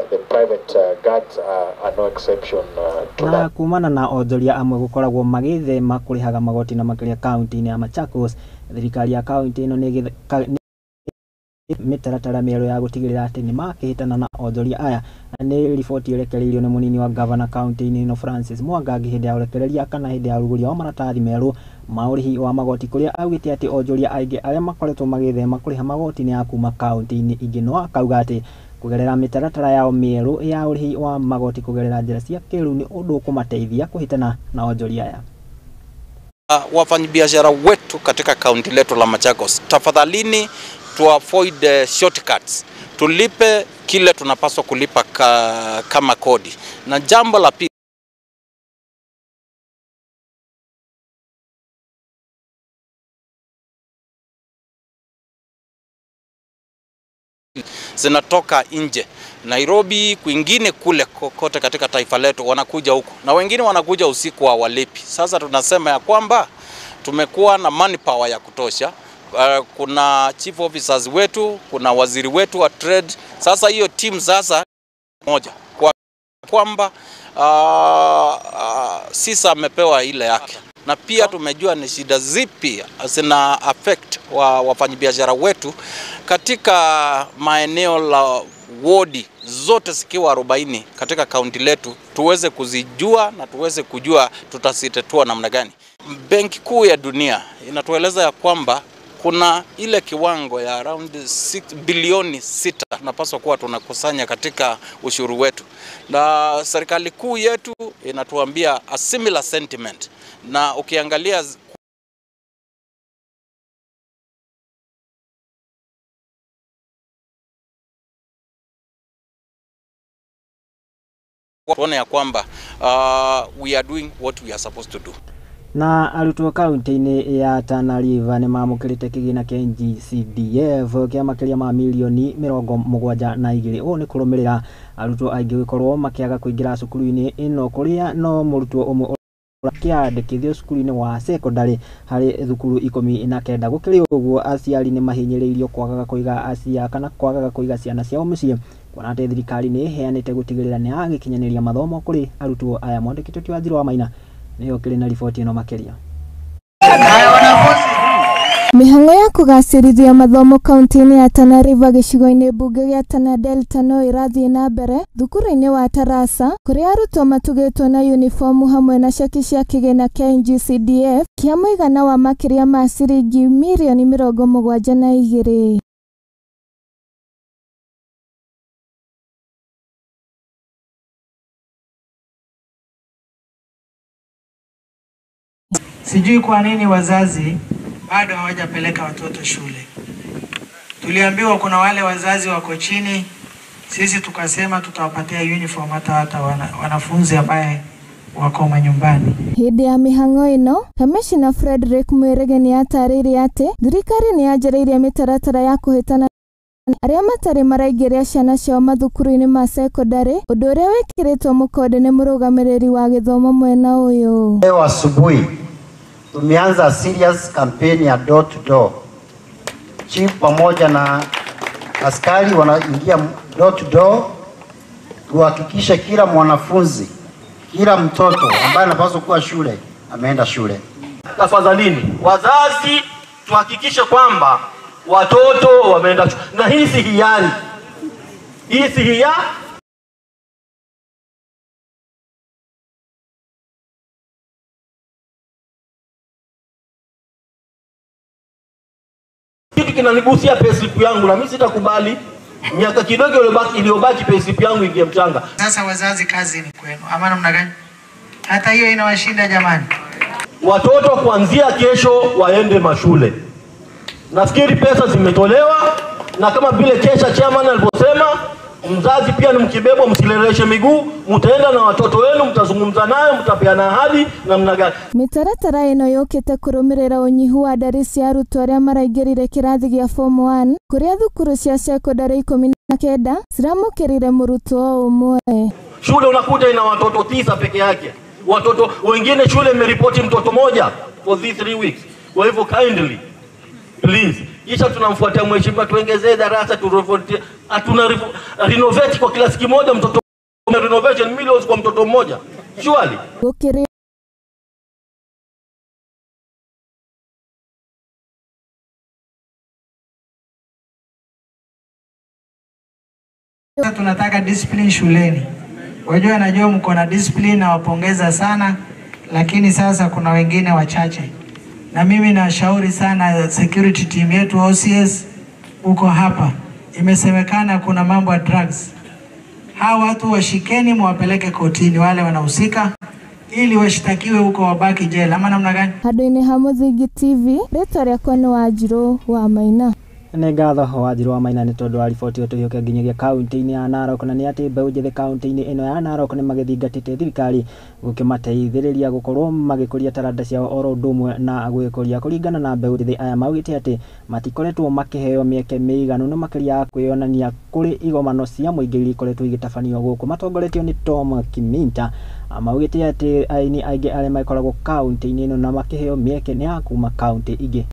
the private guards are no exception to na that. Kumana na onjoria amwe gukoragwo magithema kurihaga magoti na makiria kaunti-inĩ ya Machakos, thirikari ya kaunti ĩno nĩ mĩtaratara mĩerũ ya gũtigĩrĩra atĩ nĩ makĩhĩtana na onjoria aya. Nĩ riboti ĩrekereirio nĩ mũnini wa gavana kaunti-inĩ ĩno Francis Mwangangi hĩndĩ ya ũrekereria kana hĩndĩ ya ũrugũria wa maratathi merũ ma ũrĩhi wa magoti, kũrĩa augĩte atĩ onjoria aingĩ arĩa makoretwo magĩthema kũrĩha magoti nĩ a kuma kaunti-inĩ ingĩ, no akauga atĩ kũgerera mĩtaratara yao mĩerũ ya ũrĩhi wa magoti kũgerera njĩra cia kĩrĩu nĩ ũndũ ũkũmateithia kũhĩtana na onjoria aya. Wafanyabiashara wetu katika kaunti letu la Machakos, tafadhalini to avoid shortcuts, tulipe kile tunapaswa kulipa kama kodi. Na jambo la pili, zinatoka nje Nairobi, kwingine kule kote katika taifa letu wanakuja huku, na wengine wanakuja usiku hawalipi. Sasa tunasema ya kwamba tumekuwa na manpower ya kutosha. Kuna chief officers wetu, kuna waziri wetu wa trade. Sasa hiyo team sasa moja kwa kwamba sisa amepewa ile yake, na pia tumejua ni shida zipi zina affect wafanyabiashara wetu katika maeneo la wodi zote zikiwa 40 katika kaunti letu, tuweze kuzijua na tuweze kujua tutasitetua namna gani. Benki Kuu ya Dunia inatueleza ya kwamba kuna ile kiwango ya around 6 bilioni 6 tunapaswa kuwa tunakusanya katika ushuru wetu, na serikali kuu yetu inatuambia a similar sentiment. Na ukiangalia tuone ya kwamba we are doing what we are supposed to do. Na arutwo kaunti-inĩ ya Tana River nĩ mamũkĩrĩte kĩgĩna kĩa NGCDF kĩa makĩria ma milioni 72. Ũũ nĩ kũrũmĩrĩra arutwo aingĩ gũkorwo makĩaga kũingĩra cukuru-inĩ ĩno, kũrĩa no mũrutwo ũmwe kĩandĩkithio cukuru-inĩ wa secondary harĩ thukuru 19. Gũkĩrĩ ũguo, aciari nĩ mahinyĩrĩirio kwagaga kũiga acia kana kwagaga kũiga ciana ciao mũciĩ, kuona atĩ thirikari nĩ ĩheanĩte gũtigĩrĩra nĩ yagĩkinyanĩria mathomo kũrĩ arutwo aya. Mwandĩki witũ Wanjiru wa Maina nĩyo kĩrĩ na riboti ĩno makĩria. Mĩhang'o ya kũgacĩrithia mathomo kaunti-inĩ ya Tana River gĩcigo-inĩ mbunge gĩa Tana Delta no ĩrathiĩ na mbere thukuru-inĩ wa Tarasa, kũrĩa arutwo matugĩtwo na uniformu hamwe na ceki cia kĩgĩna kĩa NGCDF kĩa mũigana wa makĩria ma ciringi mirioni 72. Sijui kwa nini wazazi bado hawajapeleka watoto shule. Tuliambiwa kuna wale wazazi wako chini, sisi tukasema tutawapatia uniform hata wanafunzi ambaye wako manyumbani. Hĩndĩ ya mĩhang'o ĩno, Kamishna Frederick Mwirigi nĩ atarĩirie atĩ thirikari nĩ yanjĩrĩirie mĩtaratara ya kũhĩtana arĩa matarĩ maraingĩria ciana ciao mathukuru-inĩ ma sekondarĩ, ũndũ ũrĩa wĩkĩrĩtwo mũkonde nĩ mũrũgamĩrĩri wa gĩthomo mwena ũyũ. Leo asubuhi tumeanza serious campaign ya door to door. Chief pamoja na askari wanaingia door to door kuhakikisha kila mwanafunzi, kila mtoto ambaye anapaswa kuwa shule ameenda shule. Tafadhalini wazazi, tuhakikishe kwamba watoto wameenda shule, na hii si hiari, hii si hiari. Kitu kinanigusia payslip yangu na mimi sitakubali miaka kidogo iliyobaki payslip yangu ingie mchanga. Sasa wazazi, kazi ni kwenu, ama namna gani? Hata hiyo inawashinda jamani. Watoto kuanzia kesho waende mashule. Nafikiri pesa zimetolewa, na kama vile kesha chairman aliposema, mzazi pia ni mkibebwa, msilereshe miguu, mtaenda na watoto wenu, mtazungumza nayo, mtapeana ahadi namna gani. Mitaratara ĩno yũkĩte kũrũmĩrĩra ũnyihu wa ndari cia arutwo arĩa maraingĩrire kĩrathi gĩa form 1 kũrĩa thukuru cia sekondarĩ 19 ciramũkĩrire mũrutwo ũmwe. Shule unakuta ina watoto 9 peke yake. Watoto wengine shule imeripoti mtoto moja for these 3 weeks. Kwa hivyo kindly please, kisha tunamfuatia mheshimiwa tuongezee darasa, hatuna renovate kwa klasi kimoja mtoto, renovation millions kwa mtoto mmoja. Surely. Tunataka discipline shuleni. Wajua, najua mko na discipline na wapongeza sana, lakini sasa kuna wengine wachache. Na mimi nashauri sana security team yetu OCS uko hapa. Imesemekana kuna mambo ya drugs. Hawa watu washikeni, mwapeleke kotini wale wanahusika ili washtakiwe huko, wabaki jela ama namna gani? Handũ-inĩ ha Mũthingi TV, rĩtwa rĩakwa nĩ Wanjirũ wa Maina. Nĩ ngatho Wanjirũ wa Maina nĩ tondũ wa riboti ĩyo. Tũhiũke nginyagia kaunti-inĩ ya Narok, na nĩ atĩ mbeũ njĩthĩ kaunti-inĩ ĩno ya Narok nĩ magĩthingatĩte thirikari gũkĩmateithĩrĩria gũkorwo magĩkũria taranda ciao oro ũndũ ũmwe na gwĩkũria. Kũringana na mbeũ njĩthĩ aya, maugĩte atĩ matikoretwo makĩheo mĩeke mĩiganu na makĩria ya kwĩyonania kũrĩ igomano cia mũingĩ iria ikoretwo igĩtabanio gũkũ. Matongoretio nĩ Tom Kiminta, maugĩte atĩ aini aingĩ arĩa makoragwo kaunti-inĩ ĩno na makĩheo mĩeke nĩ a kuma kaunti ingĩ.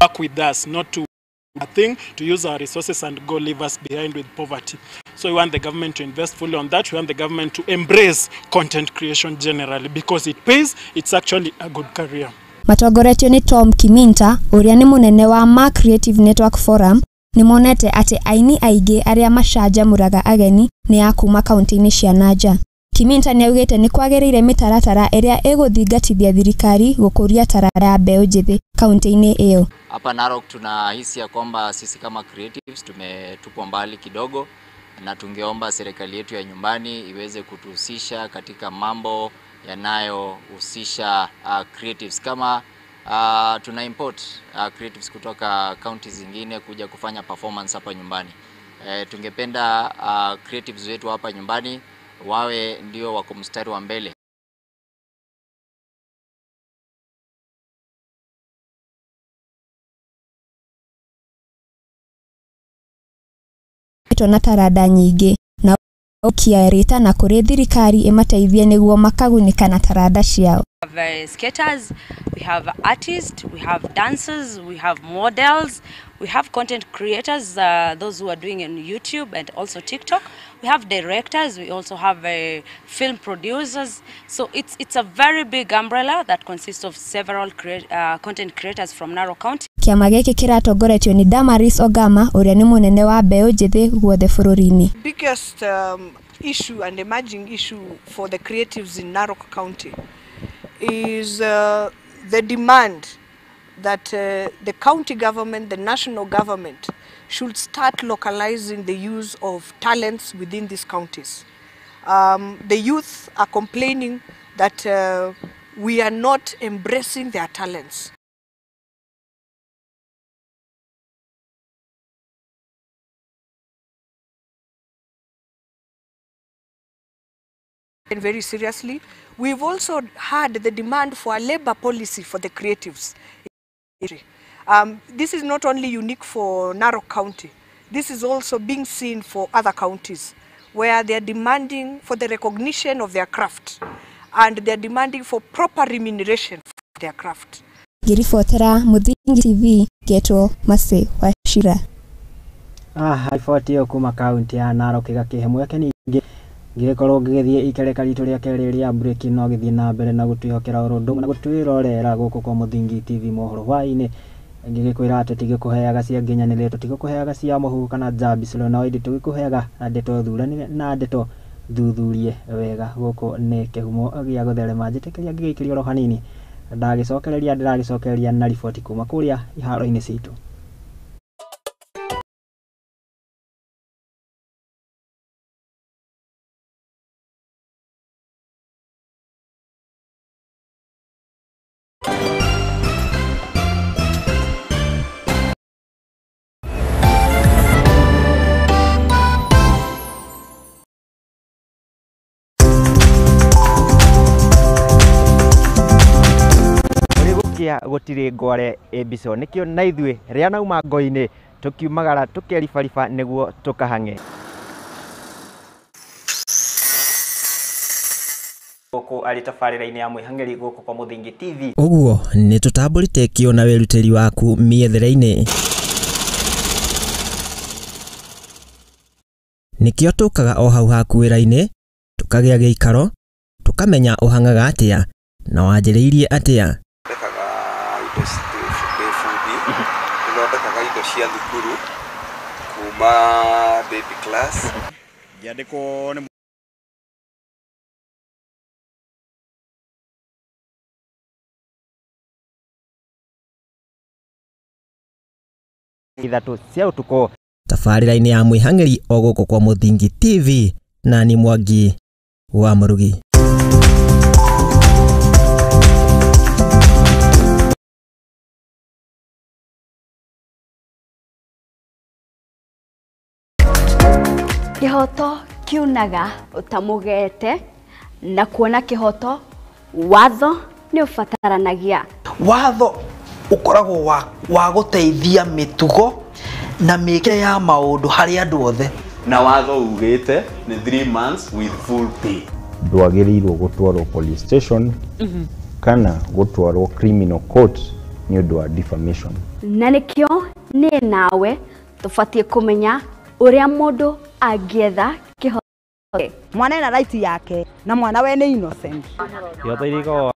Work with us, not to a thing to use our resources and go leave us behind with poverty. So we want the government to invest fully on that. We want the government to embrace content creation generally because it pays. It's actually a good career. Matongoretio nĩ Tom Kiminta ũrĩa nĩ mũnene wa Ma Creative Network Forum nĩ monete atĩ aini aingĩ arĩa macanjamũraga ageni nĩ a kuma kaunti-inĩ cia nanja. Kiminta nĩ augĩte nĩ kwagĩrĩire mĩtaratara ĩrĩa ĩgũthingatithia thirikari gũkũria taranda ya mbeũ njĩthĩ kaunti-inĩ ĩyo. Hapa Narok tunahisi ya kwamba sisi kama creatives tumetupwa mbali kidogo, na tungeomba serikali yetu ya nyumbani iweze kutuhusisha katika mambo yanayohusisha creatives kama tuna import creatives kutoka county zingine kuja kufanya performance hapa nyumbani. Tungependa creatives wetu hapa nyumbani wawe ndio wako mstari wa mbele. Na taranda nyingĩ na ũkiarĩta na kũrĩ thirikari ĩmateithie nĩguo makagunĩka na taranda ciao. We have skaters, we have artists, we have dancers, we have models, we have content creators, those who are doing on YouTube and also TikTok. We have directors, we also have film producers. So it's a very big umbrella that consists of several content creators from Narok County. Kĩama gĩkĩ kĩratongoretio nĩ Damaris Ogama ũrĩa nĩ mũnene wa mbeũ njĩthĩ guothe bũrũri-inĩ. Biggest issue and emerging issue for the creatives in Narok County is the demand that the county government, the national government, should start localizing the use of talents within these counties. The youth are complaining that we are not embracing their talents. And very seriously, we've also had the demand for a labor policy for the creatives. This is not only unique for Narok County, this is also being seen for other counties where they are demanding for the recognition of their craft and they are demanding for proper remuneration for their craft. Ngĩribotera Mũthingi TV ngetwo Mercy Wachira. Riboti ĩyo kuma kaunti ya Narok ĩgakĩhe mweke ningĩ ngĩgĩkorwo ngĩgĩthiĩ ikereka ritũ rĩa kerĩ rĩa break no gĩthiĩ na mbere na gũtwĩhokera oro ũndũ na gũtwĩrorera gũkũ kwa Mũthingi TV mohoro hwaĩ-inĩ ngĩgĩkwĩra atĩ tigĩkũheaga cia nginyanĩrĩre, tũtigũkũheaga cia mũhuhu kana njambicĩro, no ĩndĩ tũgĩkũheaga na ndeto thuranĩre na ndeto thuthurie wega. Gũkũ nĩ kĩhumo gĩa gũtherema. Njĩtĩkĩria ngĩgĩikĩria oro hanini, ndagĩcokereria ndĩragĩcokereria na riboti kuma kũrĩa iharo-inĩ citũ. Gũtirĩ ngware ĩmbico nĩkĩo na ithuĩ rĩa nauma ngo-inĩ tũkiumagara tũkeribariba nĩguo tũkahang'e. Gũkũ arĩ tabarĩra-inĩ ya mwĩhang'ĩri gũkũ kwa Mũthingi TV. Ũguo nĩ tũtambũrĩte kĩo na wĩrutĩri waku mĩethere-inĩ. Nĩkĩo tũkaga o hau haku wĩra-inĩ, tũkagĩa gĩikaro, tũkamenya ũhang'aga atĩa na wanjĩrĩirie atĩa. Thondekaga indo cia thukuru kuma baby class. Ngĩandĩkwo nĩ ithatũ cia ũtukũ tabarĩra-inĩ ya mwĩhang'ĩri o gũkũ kwa Mũthingi TV na ni Mwangi wa Mũrugi. Kĩhoto kiunaga ũtamũgete na kuona kĩhoto watho nĩ ũbataranagia. Watho ũkoragwo wa gũteithia mĩtugo na mĩkĩre ya maũndũ harĩ andũ othe. Na watho ugĩte nĩ 3 months with full pay. Ndwagĩrĩirwo gũtwarwo police station kana gũtwarwo criminal court nĩ ũndũ wa defamation. Na nĩkĩo niĩ nawe tũbatiĩ kũmenya ũrĩa mũndũ angĩetha kĩhoto. Mwana ena right yake na mwana we nĩ innocent. Kĩhoto iriko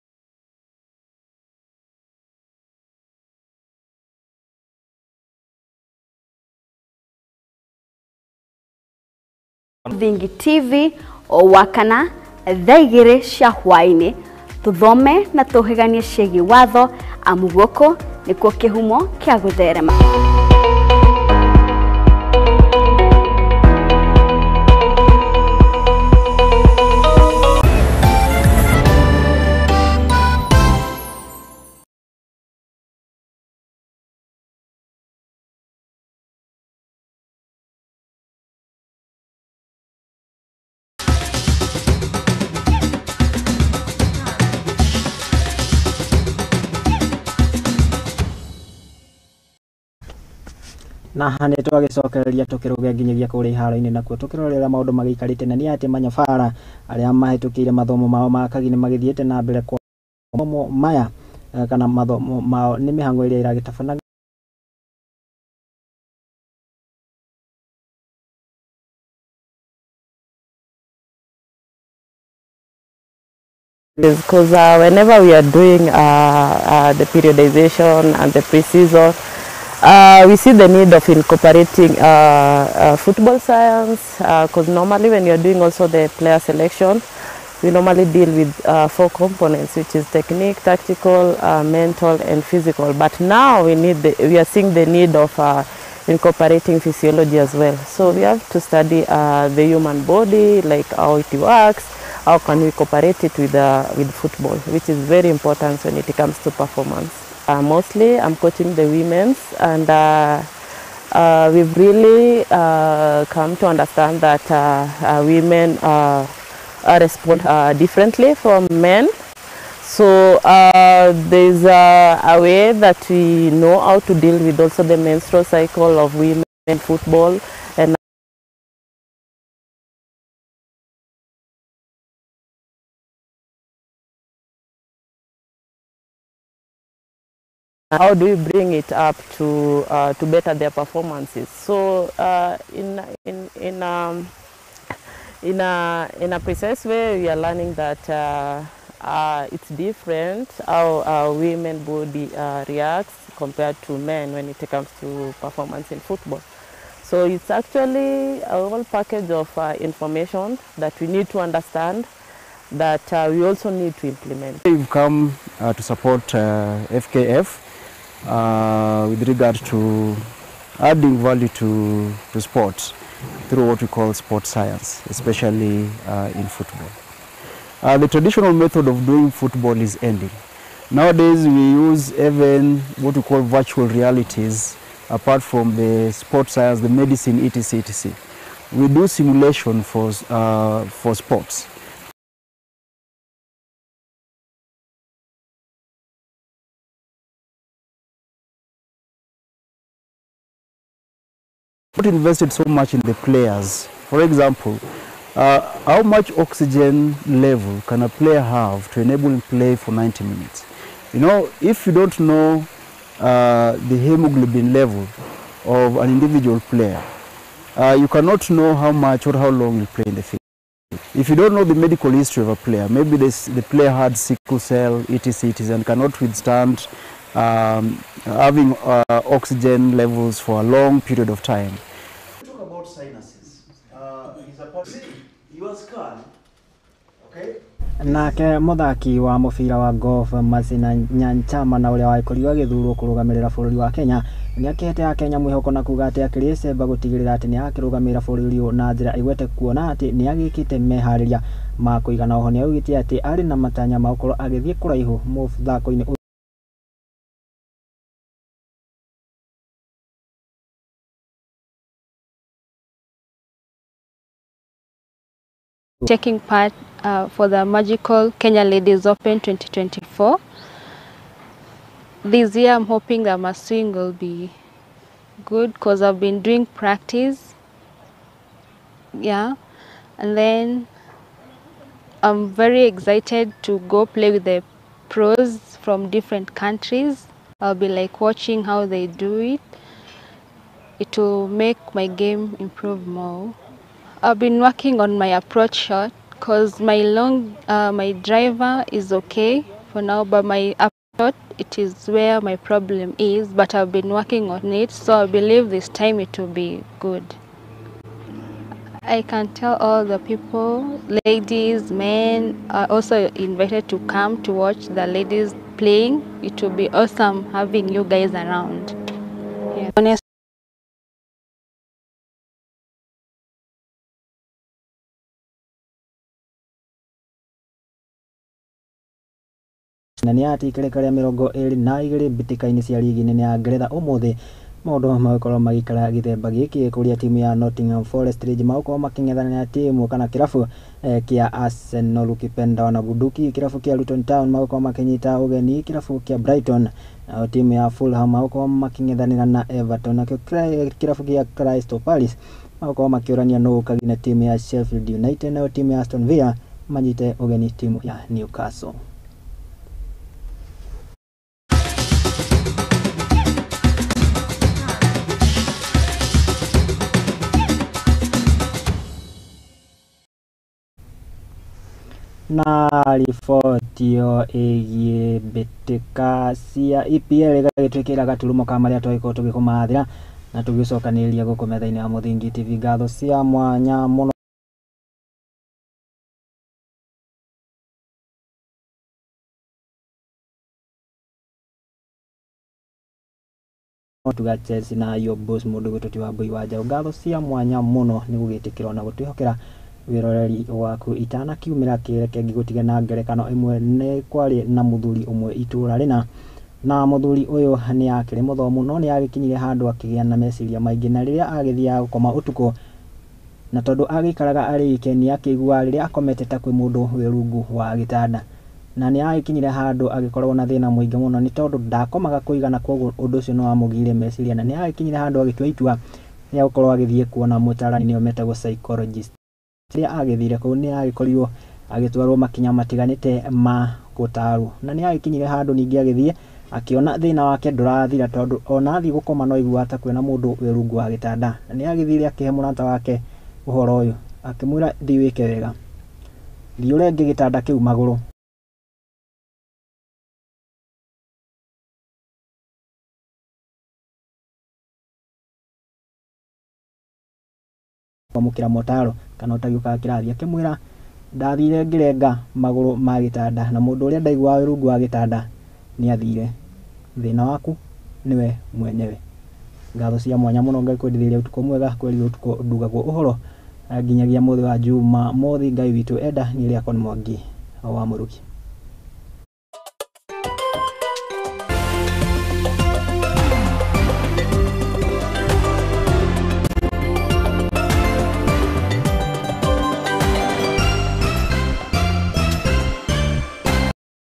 Mũthingi TV o wakana thaa igĩrĩ cia hwaĩ-inĩ tũthome na tũhĩganie ciĩgiĩ watho amu gũkũ nĩkuo kĩhumo kĩa gũtherema. Na nĩ twagĩcokereria tũkĩrũge nginyagia kũrĩa iharo-inĩ nakuo tũkĩrorera maũndũ magĩikarĩte na nĩ atĩ manyabara arĩa mahĩtũkĩire mathomo mao ma kagi nĩ magĩthiĩte na mbere kwa mathomo maya kana mathomo mao nĩ mĩhang'o ĩrĩa ĩragĩtabana. Because whenever we are doing the periodization and the pre-season, we see the need of incorporating football science, because normally when you're doing also the player selection, we normally deal with 4 components, which is technique, tactical, mental, and physical. But now we are seeing the need of incorporating physiology as well. So we have to study the human body, like how it works, how can we incorporate it with football, which is very important when it comes to performance. Mostly I'm coaching the women's, and we've really come to understand that women respond differently from men. So there's a way that we know how to deal with also the menstrual cycle of women in football, and how do we bring it up to better their performances. So in a precise way, we are learning that it's different how women body reacts compared to men when it comes to performance in football. So it's actually a whole package of information that we need to understand, that we also need to implement. We've come to support FKF with regard to adding value to sports through what we call sports science, especially in football. The traditional method of doing football is ending. Nowadays we use even what we call virtual realities, apart from the sports science, the medicine, etc., etc. We do simulation for sports. Not invested so much in the players. For example, how much oxygen level can a player have to enable him play for 90 minutes? You know, if you don't know the hemoglobin level of an individual player, you cannot know how much or how long he'll play in the field. If you don't know the medical history of a player, maybe the player had sickle cell, etc., etc., and cannot withstand having oxygen levels for a long period of time. Talk about sinuses. Your scan, okay? Nake muthaki wa mubira wa golf Masina Nyanchama na uria waikorirwo agithurwo kurugamirira bururi wa Kenya ni akihete Akenya mwihoko na kuga ati akiri cemba gutigirira ati ni akirugamirira bururi uyu na njira igwete kuona ati ni agikite mehariria ma kuigana. Oho ni augite ati ari na matanya ma gukorwo agithie kuraihu muthako-ini. Taking part for the Magical Kenya Ladies Open 2024. This year I'm hoping that my swing will be good because I've been doing practice. Yeah, and then I'm very excited to go play with the pros from different countries. I'll be like watching how they do it. It will make my game improve more. I've been working on my approach shot because my my driver is okay for now, but my approach, it is where my problem is, but I've been working on it, so I believe this time it will be good. I can tell all the people, ladies, men, are also invited to come to watch the ladies playing. It will be awesome having you guys around. Yeah. Honestly, na nĩ ati ikereka rĩa 22 mbĩtĩka-inĩ cia rigi nene ya Ngeretha ũmũthĩ maũndũ magũkorwo magĩikara gĩthemba gĩkĩ kũrĩa timu ya Nottingham Forest rĩngĩ magũkorwo makĩng'ethanĩra na timu kana kĩrabu kĩa Arsenal ukipenda wanabunduki. Kĩrabu kĩa Luton Town magũkorwo makĩnyita ũgeni kĩrabu kĩa Brighton, nayo timu ya Fulham magũkorwo makĩng'ethanĩra na Everton, nakĩo kĩrabu kĩa Crystal Palace magũkorwo makĩũrania nũ ũkagina timu ya Sheffield United, nayo timu ya Aston Villa manyite ũgeni timu ya Newcastle. Na riboti ĩyo ĩgiĩ mbĩtĩka cia EPL ĩgagĩtwĩkĩra gaturumo ka marĩa twagĩkorwo tũgĩkũmathĩra na tũgĩcokanĩrĩria gũkũ metha-inĩ ya Mũthingi TV. Ngatho cia mwanya mũno Tuga Chelsea na yo boss mũndũ gwĩtwo ti Wambui wa Njaũ. Ngatho cia mwanya mũno nĩ gũgĩtĩkĩra na gũtwĩhokera wĩroreri waku. Itanakiumĩra kĩreke ngĩgũtige na ngerekano ĩmwe. Nĩ kwarĩ na mũthuri ũmwe itũra rĩna, na mũthuri ũyũ nĩ akĩrĩ mũthomu, no nĩ agĩkinyire handũ akĩgĩa na meciria maingĩ, na rĩrĩa agĩthiaga gũkoma ũtukũ, na tondũ agĩikaraga arĩ ike, nĩ akĩiguaga rĩrĩa akomete ta kwĩ mũndũ wĩ rungu wa gĩtanda. Na nĩ agĩkinyire handũ agĩkorwo na thĩna mũingĩ mũno nĩ tondũ ndakomaga kũigana, koguo ũndũ ũcio nĩ wamũgiire meciria, na nĩ agĩkinyire handũ agĩtua itua rĩa gũkorwo agĩthiĩ kuona mũtaarani, nĩo metagwo psychologist. Rĩrĩa agĩthire kũu, nĩ agĩkorirwo agĩtwarwo makinya matiganĩte ma gũtarwo, na nĩ agĩkinyire handũ ningĩ agĩthiĩ akĩona thĩna wake ndũrathira, tondũ ona athiĩ gũkoma no aiguaga ta kwĩna mũndũ wĩ rungu wa gĩtanda. Na nĩ agĩthire akĩhe mũrata wake ũhoro ũyũ, akĩmwĩra, "Thiĩ wĩke wega, thiĩ ũrenge gĩtanda kĩu magũrũ." Kwamũkĩra motaro kana ũtagĩũkaga kĩrathi, akĩmwĩra, "Ndathire ngĩrenga magũrũ ma gĩtanda, na mũndũ ũrĩa ndaiguaga wĩ rungu wa gĩtanda nĩ athire. Thĩna waku nĩwe mwenyewe." Ngatho cia mwanya mũno, Ngai kwendithĩria ũtukũ mwega. Kweri ũtukũ ndugagwo ũhoro nginyagia mũthĩ wa Juma mothi. Ngai witũ enda, niĩ rĩakwa nĩ Mwangi wa Mũruki.